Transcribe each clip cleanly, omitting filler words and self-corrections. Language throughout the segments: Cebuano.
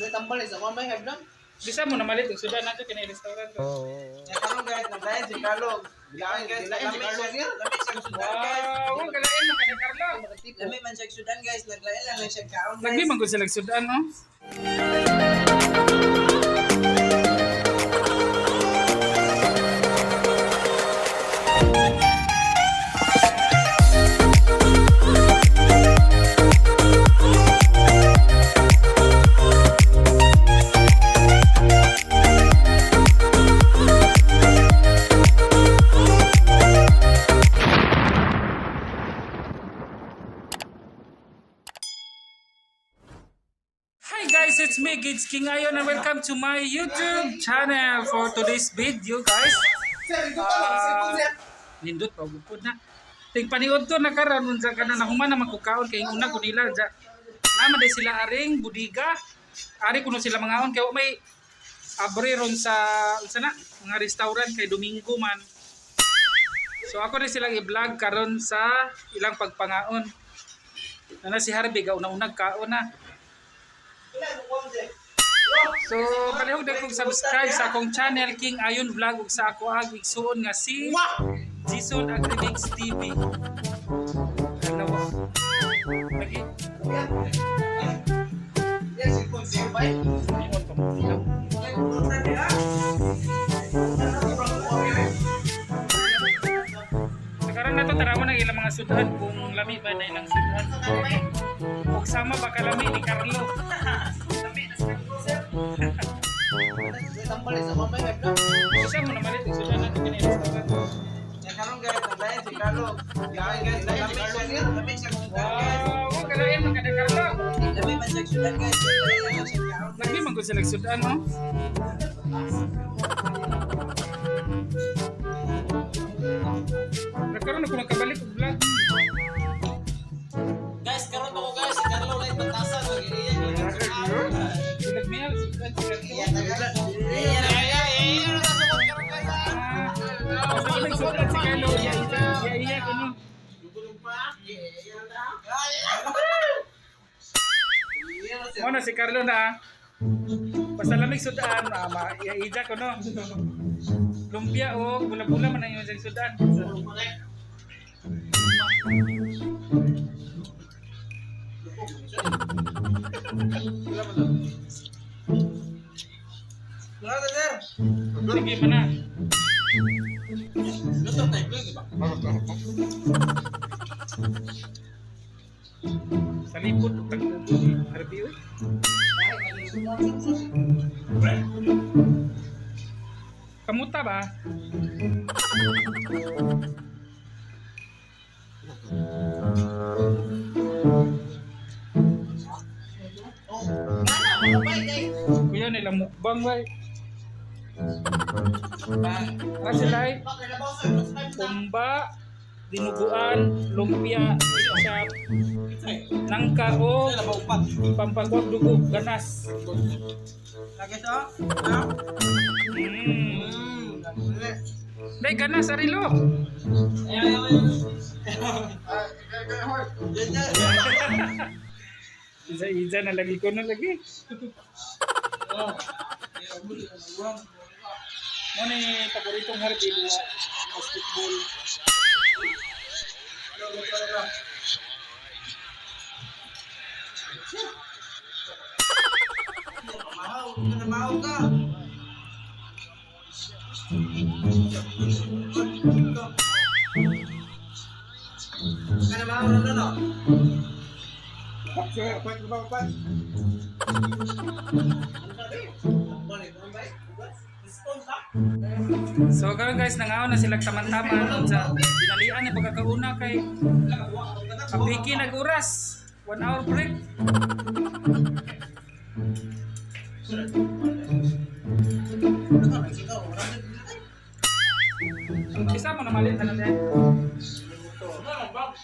Tambal sa kuan ba hagdan? Bisa mo na malit og sudan nato kini restaurant. Ya karon guys, naglain si Carlo. Bilain guys, Naglain si Carlo, sir. Lami siya sudan guys. Wow, galain man ka Carlo. Lami man siya sudan guys, naglain lang lang siya kaon guys. Lagi man gud sila sudan, oh. Hi guys, it's me, Gids King Ayon, and welcome to my YouTube channel for today's video, guys. Sir, ito pa lang, cellphone, sir. Nindot pa gupod na. Ting paniod to na karon unsa ka na nahuman na magkukaon kay una ko nila ja. Naman day sila aring budiga. Ari kuno sila mangaon kay wa may abre ron sa unsa na mga restaurant kay Domingo man. So ako rin silang i-vlog karon sa ilang pagpangaon. Nana si Harvey ga una-unag kaon na. So, palihog na kong subscribe sa akong channel King Ayon Vlog ug sa ako ang igsuon nga si Jason Agrimix TV. Dalawa. Lagi. Yes, cellphone, sir, bay. Ingon pa mo. Sa karon na to tarawan ang ilang mga sudan kung lami ba na ilang sudan. Ug sama ba kalami ni Carlo. Tambal sa kuan ba hagdan? Isa mo na malit og sudan nato kini restaurant. Ya karon guys, naglain si Carlo. Bilain guys, lami siya lami siya sudan guys. Wow, kalain man ka ni Carlo. Lami man siya sudan guys, naglain lang siya kaon. Lagi man gud sila sudan, oh. Nagkaroon ako magkabalik og vlog. Guys, karon pa ko guys, si Carlo lain batasan mag-iiyak lang sudan. Pinagmihal sudan si Carlo. Iya, iya, iya, iya, karon guys. Ah, basta ko nagsudan si Carlo. Iya, iya, iya, iya, kuno. Mo na si Carlo na. Ah. Basta lamig sudan, ah, ma iya iya kuno. Lumpia o bula-bula man ang iyong sudan. Mga sir. Sige man na. Luto tayo, di ba? Sa likod og tagpupo ni Harvey oy. Kamuta ba? Kuya nila mukbang bay. Ah, sila ay pumba, dinuguan, lumpia, ketchup, nangka o pampagwag dugo, ganas. Lagi to. Ha? Day, ganas, arilo. Iza-iza na lagi ko na lagi. Mo ni paboritong Harvey duwa basketball. Mahaw, ka na mahaw ka. Ka na mahaw na no. So karon guys, nangaon na sila taman-taman sa dinalian ni pagkakauna kay kapiki nag oras. 1 hour break. Isa mo na malit na natin. Ah, malon ba?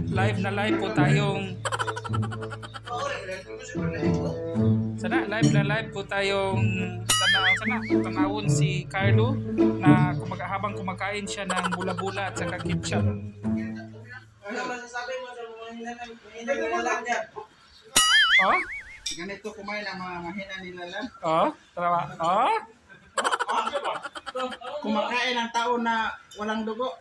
Lain Live na live po tayong sana live na live po tayong tanaw sana tanawon si Carlo na habang kumakain siya ng bula-bula at saka ketchup. Ano masasabi mo sa mga mahina nilalang dyan? Oh? Ganito kumain ang mga mahina nilalang. Oh? Tara. Oh? Kumakain ang tao na walang dugo.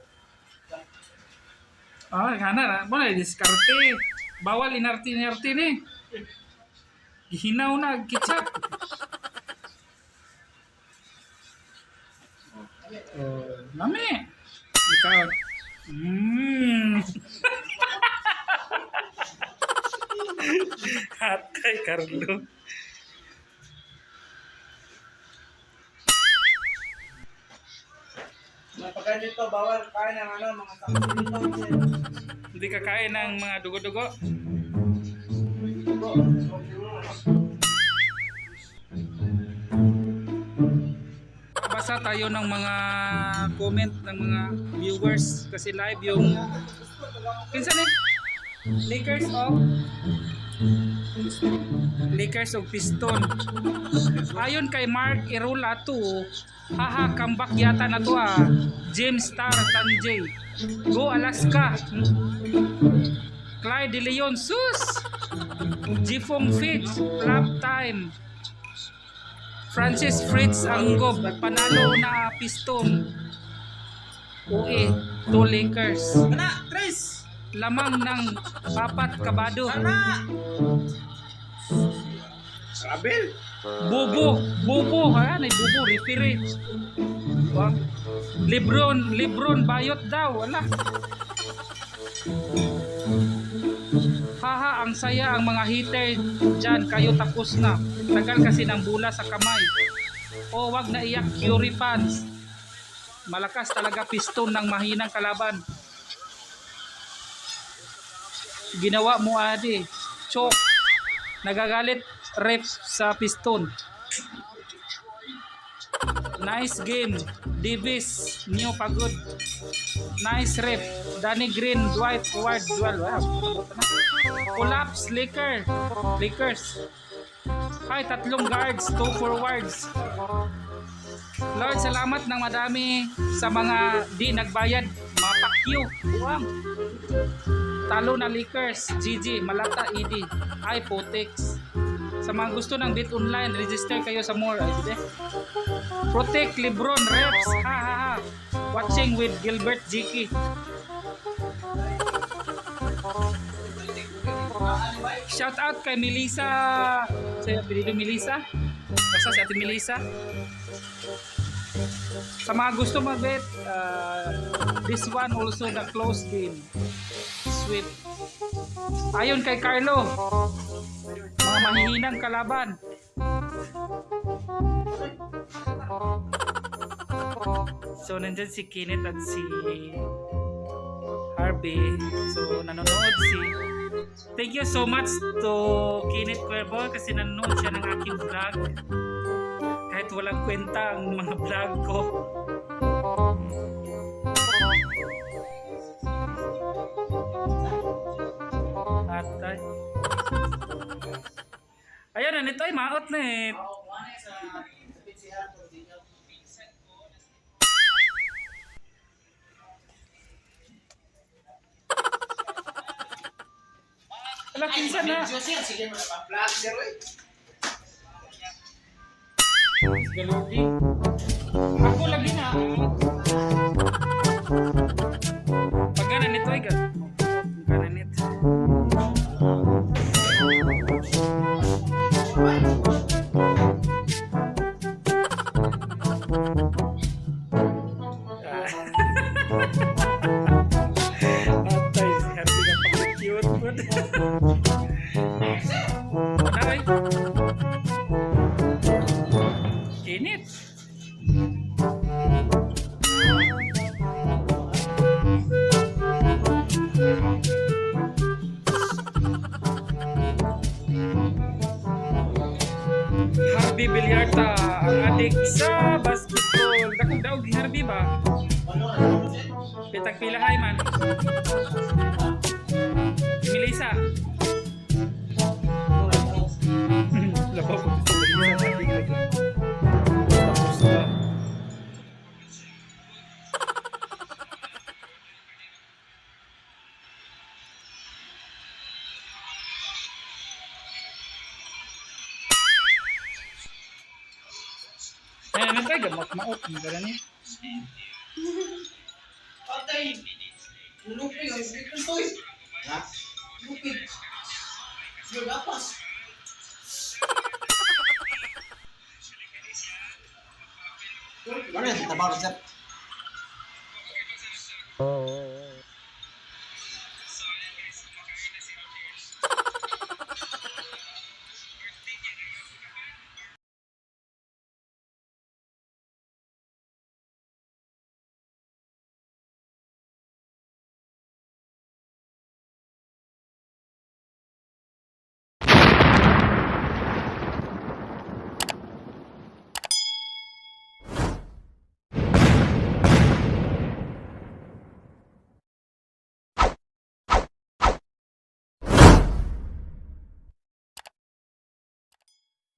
Oh, ngana na. Mo na diskarte. Bawal inarte-inarte ni. Gihinaw na ang ketchup. Oh, lami. Ikaw. Atay, Carlo. Pagka dito, bawal kain ng ano, mga sakit dito. Hindi ka kain ng mga dugo-dugo. Basa tayo ng mga comment ng mga viewers kasi live yung kinsa ni Lakers of Lakers of Piston. Ayon kay Mark Irula 2, haha, comeback yata na to ah. James Star Tanjay. Go Alaska. Clyde De Leon, sus! Jifong Fitch, flap time. Francis Fritz Anggob, panalo na Piston. UE, to Lakers. Kana, Tris! Lamang ng papat kabado. Kana! Rabel! Bubo, bubo, ha? Nay bubo, referee. Wag. Lebron, Lebron bayot daw, wala. Haha, ang saya ang mga hater dyan, kayo tapos na. Tagal kasi ng bula sa kamay. O wag na iyak, Curie fans. Malakas talaga piston ng mahinang kalaban. Ginawa mo adi. Choke. Nagagalit ref sa piston. Nice game. Davis, new pagod. Nice ref. Danny Green, Dwight Howard, Dual. Wow. Collapse, Laker. Lakers. Ay, tatlong guards, two forwards. Lord, salamat ng madami sa mga di nagbayad. Mapakyo. Buwang. Talo na Lakers, GG, Malata, ED. Ay, Potex. Sa mga gusto ng Bet Online, register kayo sa more. Ay, di. Protect Lebron reps. Ha ha ha. Watching with Gilbert Jiki. Shout out kay Melissa. Sa apelyido Melissa. Basta si Ate Melissa. Sa mga gusto mag-bet, this one also the close game. Sweet. Ayon kay Carlo, mga mahihinang kalaban. So, nandyan si Kenneth at si Harvey. So, nanonood si... Thank you so much to Kenneth Cuervo kasi nanonood siya ng aking vlog. Kahit walang kwenta ang mga vlog ko. Atay. Ayun, na nito ay maot na eh. Ala, kinsa na. Sige mo na pa-vlog, sir. Oy. Galudi. Ako lagi na. Pag ganan nito ay ganan nito. Atay, si Harvey ka pang cute po. Ano ay? Init. Harvey Villarta, ang adik sa basketball. Dakong daog ni Harvey ba? Pitag pilahay man. Ay, gamot maot. Ang gala niya. Patay. Lupig ang bigyan. Ha? Lupig. Yung lapas. Ano yung tabaw sir?